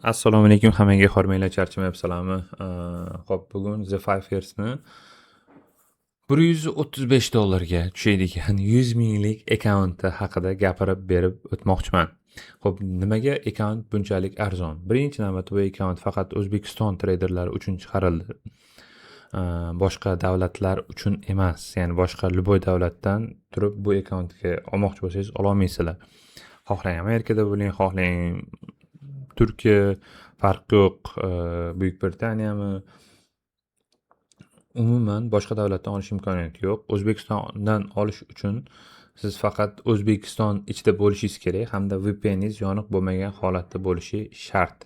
Assalomu alaykum hammaga, hormanglar, charchamayapsizlarmi? Xo'p, bugun The Five Years'ni 135 dollarga tushadigan 100 minglik akkaunti haqida gapirib berib o'tmoqchiman. Xo'p, nimaga akkaunt bunchalik arzon? Birinchi navbatda bu akkaunt faqat O'zbekiston treyderlari uchun chiqarildi. Boshqa davlatlar uchun emas, ya'ni boshqa любой davlatdan turib bu akkauntga olmoqchi bo'lsangiz, ololmaysizlar. Xohlang Amerikada bo'ling, xohlang Turkiya, farqi yo'q, Buyuk Britaniyami, umuman boshqa davlatdan olish imkoniyati yo'q. O'zbekistondan olish uchun siz faqat O'zbekiston ichida bo'lishingiz kerak hamda VPNingiz yoniq bo'lmagan holatda bo'lishi shart.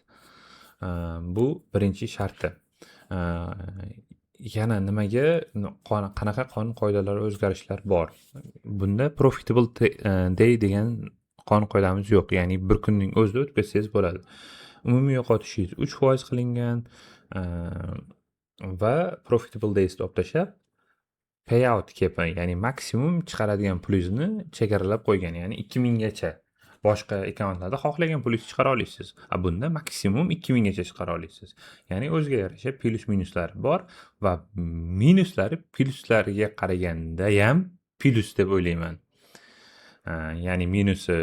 Bu birinchi sharti. Yana nimaga, qanaqa qonun qoidalar, o'zgarishlar bor? Bunda profitable day degan qonun qoidamiz yo'q, ya'ni bir kunning o'zida o'tib ketsangiz bo'ladi. Umumiy yo'qotishingiz 3% qilingan va profitable daysni olib tashlab, payout cap'i, ya'ni maksimum chiqaradigan pulingizni chegaralab qo'ygan, ya'ni 2000 gacha. Boshqa akkauntlarda xohlagan pulingizni chiqara olasiz. A bunda maksimum 2000 gacha chiqara olasiz. Ya'ni o'ziga yarasha plyus minuslari bor va minuslari plyuslariga qaragandayam plyus deb o'ylayman. Ya'ni minusi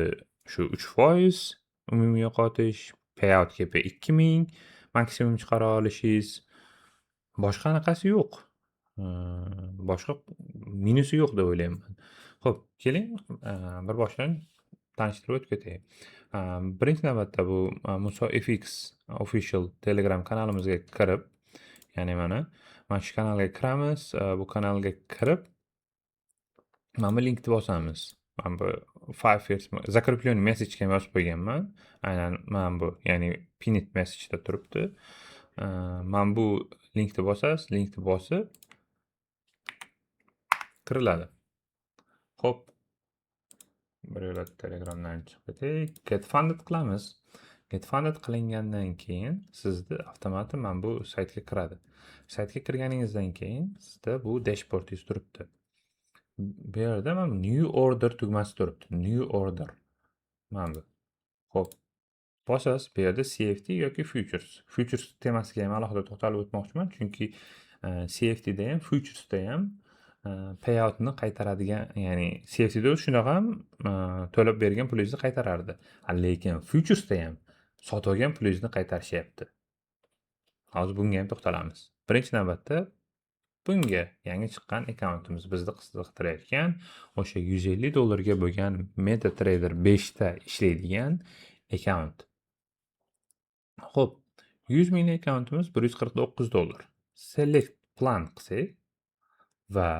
shu 3% umumiy yo'qotish, payout cap'i 2000 maksimum chiqara olishingiz. Boshqa anaqasi yo'q. Boshqa minusi yo'q deb o'ylayman. Xo'p, keling, bir boshdan tanishtirib o'tib ketay. Birinchi navbatda bu Muso FX official Telegram kanalimizga kirib, ya'ni mana shu kanalga kiramiz. Bu kanalga kirib, mana bu linkni bosamiz. Mana bu Five Years закрепленный message ga ham yozib qo'yganman. Aynan mana bu, ya'ni pinned message'da turibdi. Mana bu linkni bosasiz, linkni bosib kiriladi. Xo'p. Bir yo'la Telegramdan chiqib ketaylik. Get funded qilamiz. Get funded qilingandan keyin sizni avtomatik mana bu saytga kiradi. Saytga kirganingizdan keyin sizda bu dashboardingiz turibdi. Bu yerda mana new order tugmasi turibdi. New order. Mana bu. Xo'p. Bosasiz, bu yerda CFD yoki futures. Futures temasiga ham alohida to'xtalib o'tmoqchiman, chunki CFDda ham, futuresda ham payoutni qaytaradigan, ya'ni CFDda o'zi shunaqa ham to'lab bergan pulingizni qaytarardi. Lekin futuresda ham sotib olgan pulingizni qaytarishyapti. Hozir bunga ham to'xtalamiz. Birinchi navbatda bunga yangi chiqqan akkauntimiz, bizni qiziqtirayotgan o'sha 150 dollarga bo'lgan MetaTrader 5 ta ishlaydigan akkaunt. Xo'p, 100 minglik akkauntimiz 149 dollar. Select plan qilsak va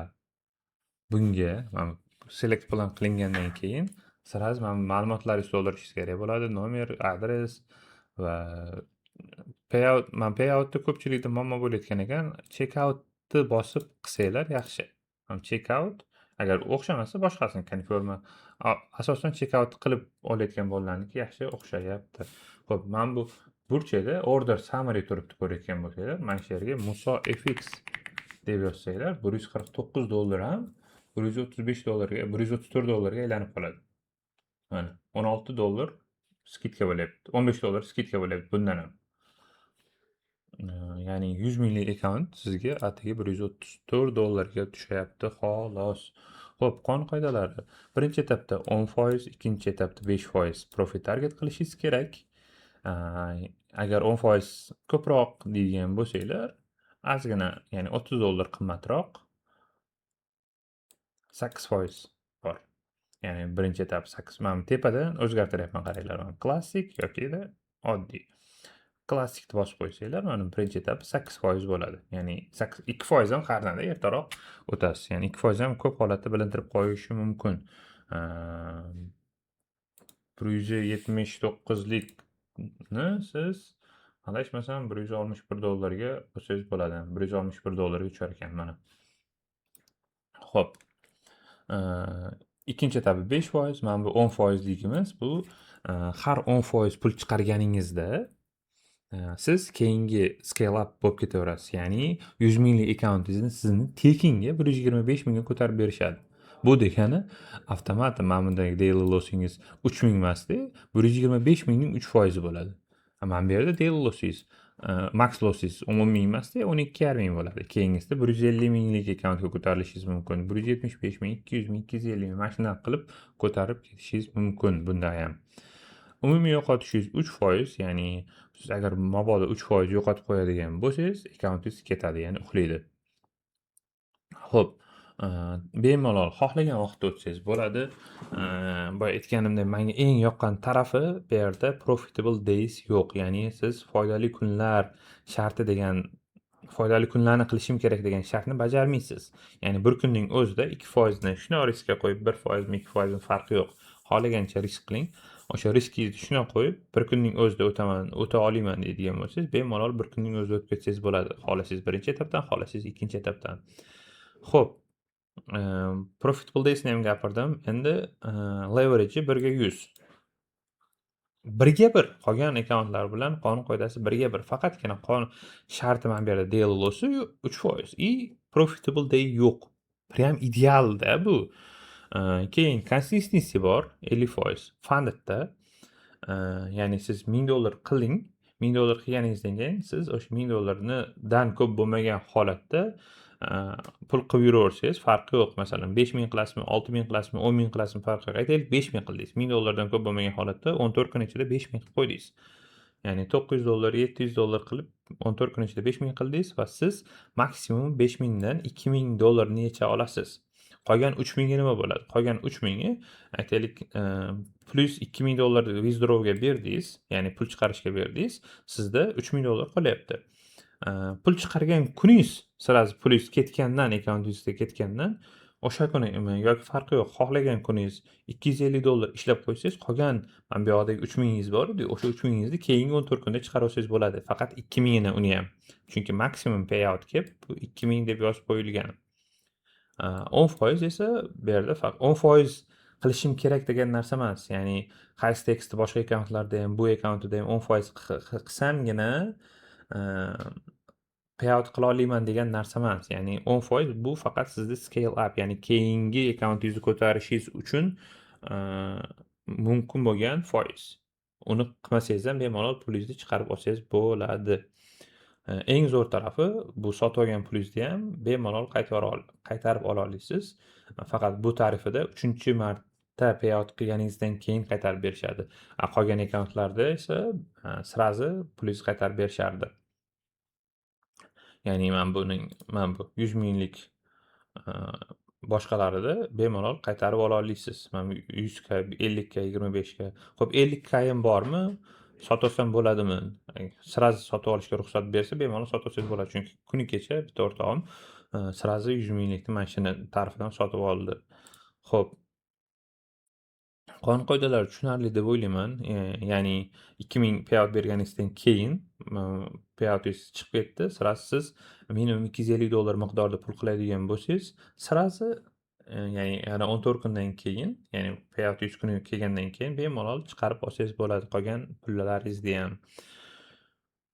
bunga mana select plan qilingandan keyin сразу mana ma'lumotlaringizni to'ldirishingiz kerak bo'ladi. Nomer, adres va payout. Mana payoutda ko'pchilikda muammo bo'layotgan ekan. Checkoutni bosib qilsanglar yaxshi. Mana checkout agar o'xshamasa, boshqasini confirm, asosan checkout qilib olayotgan bolalarniki yaxshi o'xshayapti. Xo'p, mana bu burchakda order summary turibdi, ko'rayotgan bo'lsanglar, mana shu yerga Muso FX deb yozsanglar, 149 dollar ham 135 dollarga, 134 dollarga aylanib qoladi. Mana 16 dollar скидка bo'lyapti. 15 dollar скидка bo'lyapti bundan ham. Ya'ni 100 minglik akkaunt sizga atigi 134 dollarga tushyapti xolos. Xo'p, qonun qoidalari. Birinchi etapda 10%, ikkinchi etapda 5% profit target qilishingiz kerak. Agar 10% ko'proq deydigan bo'lsanglar, ozgina, ya'ni 30 dollar qimmatroq, 8% bor. Ya'ni birinchi etap 8, mana bu tepadan o'zgartiryapman, qaranglar. Mana klassik yokida oddiy. Klassikni bosib qo'ysanglar, mana birinchi etapi 8% bo'ladi. Ya'ni 2% ham har ertaroq o'tasiz. Ya'ni 2% ham ko'p holatda bilintirib qo'yishi mumkin. 179likni siz, adashmasam, 161 dollarga olsangiz bo'ladi. 161 dollarga tushar ekan mana. Xo'p. Ikkinchi etapi 5%, mana bu 10 ligimiz, bu har 10% pul chiqarganingizda siz keyingi scale up bo'lib ketaverasiz. Ya'ni 100 minglik akkauntingizni sizni tekinga 125 mingga ko'tarib berishadi. Bu degani avtomat mana bundagi daily lossingiz 3000 emasda, 125 mingning 3% bo'ladi. Mana bu yerda daily lossingiz, max lossingiz 10 ming emasda, 12,5 ming bo'ladi. Keyingisida 150 minglik akkauntga ko'tarilishingiz mumkin, 175 ming, 200 ming, 250 ming, mana shunaqa qilib ko'tarib ketishingiz mumkin. Bunda ham umumiy yo'qotishingiz 3%, ya'ni siz agar mabodo 3% yo'qotib qo'yadigan bo'lsangiz, akkauntingiz ketadi, ya'ni uxlaydi. Ho'p, bemalol xohlagan vaqtda o'tsangiz bo'ladi. Boya aytganimdek, manga eng yoqqan tarafi, bu yerda profitable days yo'q, ya'ni siz foydali kunlar sharti degan, foydali kunlarni qilishim kerak degan shartni bajarmaysiz. Ya'ni bir kunning o'zida 2 foizni shundoq riskka qo'yib, 1 foizmi, 2 foizmi, farqi yo'q, xohlagancha risk qiling. O'sha riskingizni shundoq qo'yib, bir kunning o'zida o'taman, o'ta olaman deydigan bo'lsangiz, bemalol bir kunning o'zida o'tib ketsangiz bo'ladi, xohlasangiz birinchi etapdan, xohlasangiz ikkinchi etapdan. Ho'p, profitable daysni ham gapirdim. Endi leveragei 1:100, 1:1. Qolgan akkauntlar bilan qonun qoidasi 1:1. Faqatgina qonun sharti mana bu yerda daily lossi 3% и profitable day yo'q. Прям idealda bu. Keyin consistency bor, 50% fundedda. Ya'ni siz 1000 dollar qiling, 1000 dollar qilganingizdan keyin siz o'sha 1000 dollardan ko'p bo'lmagan holatda pul qilib yuraversangiz, farqi yo'q. Masalan, 5000 qilasizmi, 6000 qilasizmi, 10 000 qilasizmi, farqi yo'q. Aytaylik, 5000 qildingiz, 1000 dollardan ko'p bo'lmagan holatda 14 kun ichida 5000 qilib qo'ydingiz. Ya'ni 900 dollar, 700 dollar qilib, 14 kun ichida 5000 qildingiz va siz maksimum 5000dan 2000 dollarni yecha olasiz. Qolgan 3000ga nima bo'ladi? Qolgan 3000i, aytaylik, plyus 2000 dollar withdrawga berdingiz, ya'ni pul chiqarishga berdingiz, sizda 3000 dollar qolyapti. Pul chiqargan kuningiz сразу pulingiz ketgandan, akkauntingizda ketgandan o'sha kuni yoki farqi yo'q, xohlagan kuningiz 250 dollar ishlab qo'ysangiz, qolgan mana bu yoqdagi 3000ingiz bor edi, o'sha 3000ingizni keyingi 14 kunda chiqarib olsangiz bo'ladi. Faqat 2000ini uni ham. Chunki maksimum payout kelib bu 2000 deb yozib qo'yilgan. 10% esa bu yerda faqat 10% qilishim kerak degan narsa emas. Ya'ni HiStakesni boshqa akkauntlarda ham, bu akkauntida ham 10% qilsamgina payout qila olaman degan narsa emas. Ya'ni 10% bu faqat sizni scale up, ya'ni keyingi akkauntingizni ko'tarishingiz uchun mumkin bo'lgan foiz. Uni qilmasangiz ham bemalol pulingizni chiqarib olsangiz bo'ladi. Eng zo'r tarafi, bu sotib olgan pulingizni ham bemalol qaytarib ola olasiz. Faqat bu tarifida uchinchi marta payout qilganingizdan keyin qaytarib berishadi. A qolgan akkauntlarda esa сразу pulingizni qaytarib berishardi. Ya'ni mana bu 100 minglik boshqalarida bemalol qaytarib ola olasiz. Mana bu 100 k, 50 k, 25 k. Xo'p, 50 kayim bormi? Sotolsam bo'ladimi? Сразу sotib olishga ruxsat bersa, bemalol sotib olsangiz bo'ladi. Chunki kuni kecha bitta o'rtog'im сразу 100 minglikni mana shuni tarifidan sotib oldi. Xo'p. Qonun qoidalari tushunarli deb o'ylayman. Ya'ni 2000 payout berganingizdan keyin payoutingiz chiqib ketdi. Сразу siz minimum 250 dollar miqdorida pul qiladigan bo'lsangiz, сразу, ya'ni yana 14 kundan keyin, ya'ni payout 100 kuni kelgandan keyin bemalol chiqarib olsangiz bo'ladi qolgan pullaringizni ham.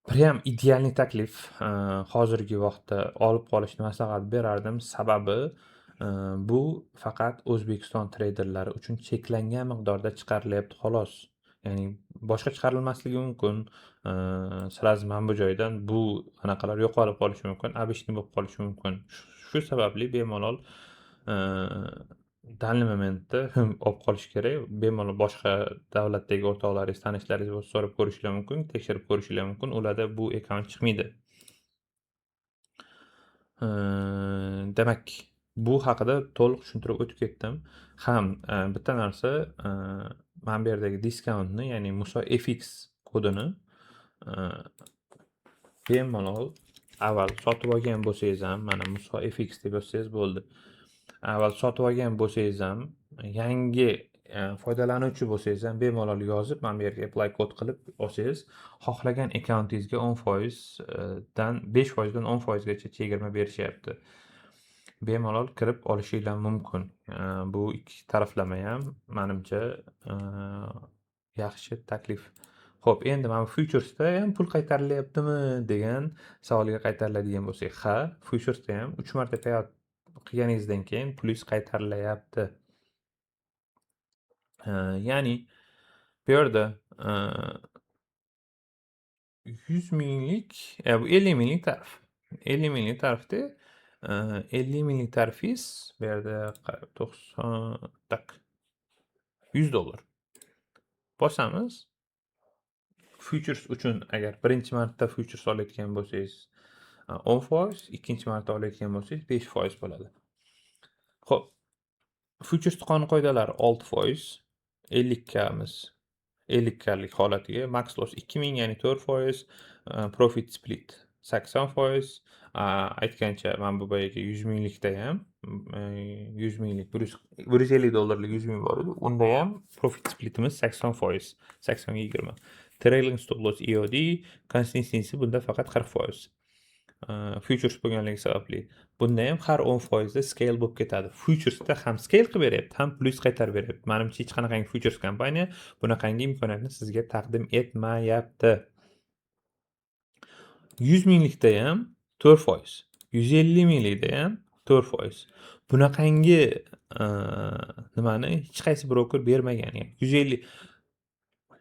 Прям идеальный taklif. Hozirgi vaqtda olib qolishni maslahat berardim. Sababi, bu faqat O'zbekiston treyderlari uchun cheklangan miqdorda chiqarilyapti, xolos. Ya'ni boshqa chiqarilmasligi mumkin. Сразу mana bu joydan bu anaqalar yo'qolib qolishi mumkin, обычный bo'lib qolishi mumkin. Shu sababli bemalol данный момент da olib qolish kerak. Bemalol boshqa davlatdagi o'rtoqlaringiz, tanishlaringiz bo'lsa, so'rab ko'rishinglar mumkin, tekshirib ko'rishinglar mumkin. Ularda bu akkaunt chiqmaydi. Demak, bu haqida to'liq tushuntirib o'tib ketdim. Ham bitta narsa, mana bu yerdagi discountni, ya'ni Muso FX kodini bemalol avval sotib olgan bo'lsangiz ham, mana Muso FX deb yozsangiz bo'ldi. Avval sotib olgan bo'lsangiz ham, yangi foydalanuvchi bo'lsangiz ham, bemalol yozib, mana bu yerga apply kod qilib olsangiz, xohlagan akkauntingizga 10% dan, 5% dan 10% gacha chegirma berishyapti. Bemalol kirib olishinglar mumkin. Bu ikki taraflama ham manimcha yaxshi taklif. Xo'p, endi mana bu futuresda ham pul qaytarilyaptimi degan savolga qaytariladigan bo'lsak, ha, futuresda ham 3 marta payout qilganingizdan keyin pulingiz qaytarilyapti. Ya'ni bu yerda 100 minglik, bu 50 minglik tarif. 50 minglik tarifda 50 minglik tarifingiz bu yerda 90, так, $100. Bosamiz. Futures uchun agar birinchi marta futures olayotgan bo'lsangiz 10%, ikkinchi marta olayotgan bo'lsangiz 5% bo'ladi. Xo'p, futures qonun qoidalari 6%, 50 kamiz 50 klik holatiga max loss 2000, ya'ni 4%, profit split 80%. Aytgancha, mana bu boyagi 100 minglikda ham, 100 minglik, 150 dollarlik 100 ming bor edi. Unda ham profit splitimiz 80%, 80 ga 20. Trailing stop loss EOD, consistency bunda faqat 40%. Futures bo'lganligi sababli. Bunda ham har 10% da scale bo'lib ketadi. Futuresda ham scale qilib beryapti, ham plyus qaytarib beryapti. Manimcha, hech qanaqangi futures kompaniya bunaqangi imkoniyatni sizga taqdim etmayapti. 100 minglikda ham 4%, 150 minglikda ham 4%. Bunaqangi nimani hech qaysi broker bermagan. Ya'ni 150,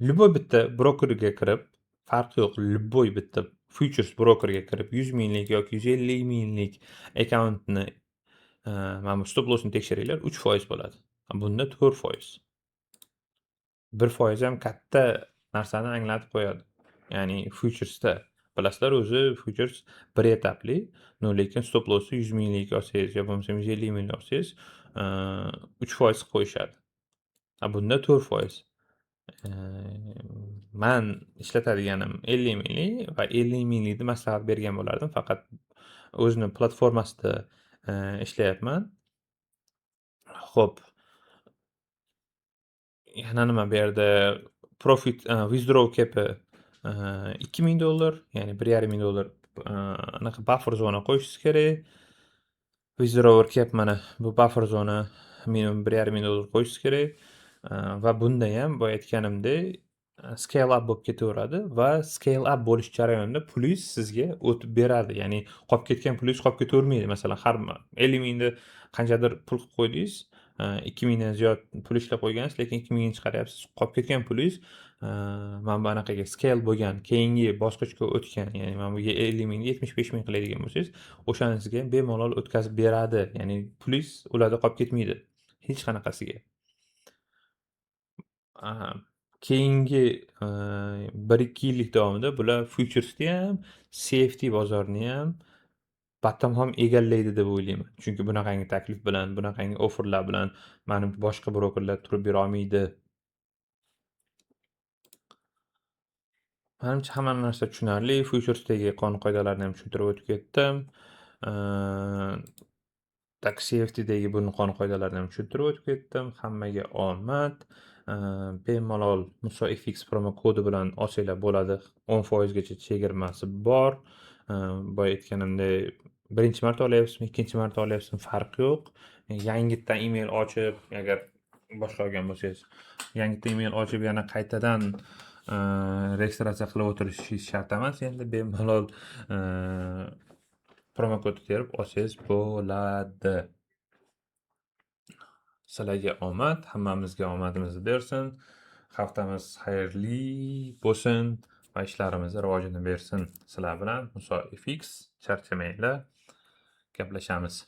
любой bitta brokerga kirib, farqi yo'q, любой bitta futures brokerga kirib 100 minglik yoki 150 minglik akkauntni mana bu stop lossni tekshiringlar, 3% bo'ladi. Bunda 4%. 1% ham katta narsani anglatib qo'yadi. Ya'ni futuresda bilasizlar, o'zi futures bir etapli, но lekin stop lossni 100 minglik olsangiz yo bo'lmasam 150 minglik olsangiz 3% qilib qo'yishadi. A bunda 4%. Man ishlatadiganim 50 minglik va 50 minglikni maslahat bergan bo'lardim. Faqat o'zini platformasida ishlayapman. Xo'p. Yana nima bu yerda profit withdraw cap'i $2000, ya'ni $1500 anaqa buffer zona qo'yishingiz kerak. Withdrawal cap, mana bu buffer zona minimum $1500 qo'yishingiz kerak. Va bundayam boya aytganimdek, scale up bo'lib ketaveradi va scale up bo'lish jarayonida pulingiz sizga o'tib beradi. Ya'ni qolib ketgan pulingiz qolib ketavermaydi. Masalan, har 50 mingni qanchadir pul qilib qo'ydingiz, 2000 dan ziyod pul ishlab qo'ygansiz, lekin 2000 ni chiqaryapsiz. Qolib ketgan pulingiz mana bu anaqaga scale bo'lgan, keyingi bosqichga o'tgan, ya'ni mana bu 50 mingni 75 ming qiladigan bo'lsangiz, o'shanisiga ham bemalol o'tkazib beradi. Ya'ni pulingiz ularda qolib ketmaydi hech qanaqasiga. Aha. Keyingi 1-2 yillik davomida bular futuresniyam, CFD bozoriniyam batamom egallaydi deb o'ylayman. Chunki bunaqangi taklif bilan, bunaqangi offerlar bilan manimcha boshqa brokerlar turib bera olmaydi. Manimcha, hamma narsa tushunarli. Futuresdagi qonun-qoidalarni ham tushuntirib o'tib ketdim. Так, CFDdagi buni qonun-qoidalarini ham tushuntirib o'tib ketdim. Hammaga omad. Bemalol Muso FX promo kodi bilan olsanglar bo'ladi. 10% gacha chegirmasi bor. Boya aytganimdek, birinchi marta olyapsizmi, ikkinchi marta olyapsizmi, farqi yo'q. Yangitdan email ochib, agar boshqa olgan bo'lsangiz, yangitdan email ochib yana qaytadan registratsiya qilib o'tirishingiz shart emas. Endi bemalol promo kodni terib olsangiz bo'ladi. Sizlarga omad, hammamizga omadimizni bersin. Haftamiz xayrli bo'lsin va ishlarimizni rivojini bersin. Sizlar bilan Muso FX, charchamanglar. Gaplashamiz.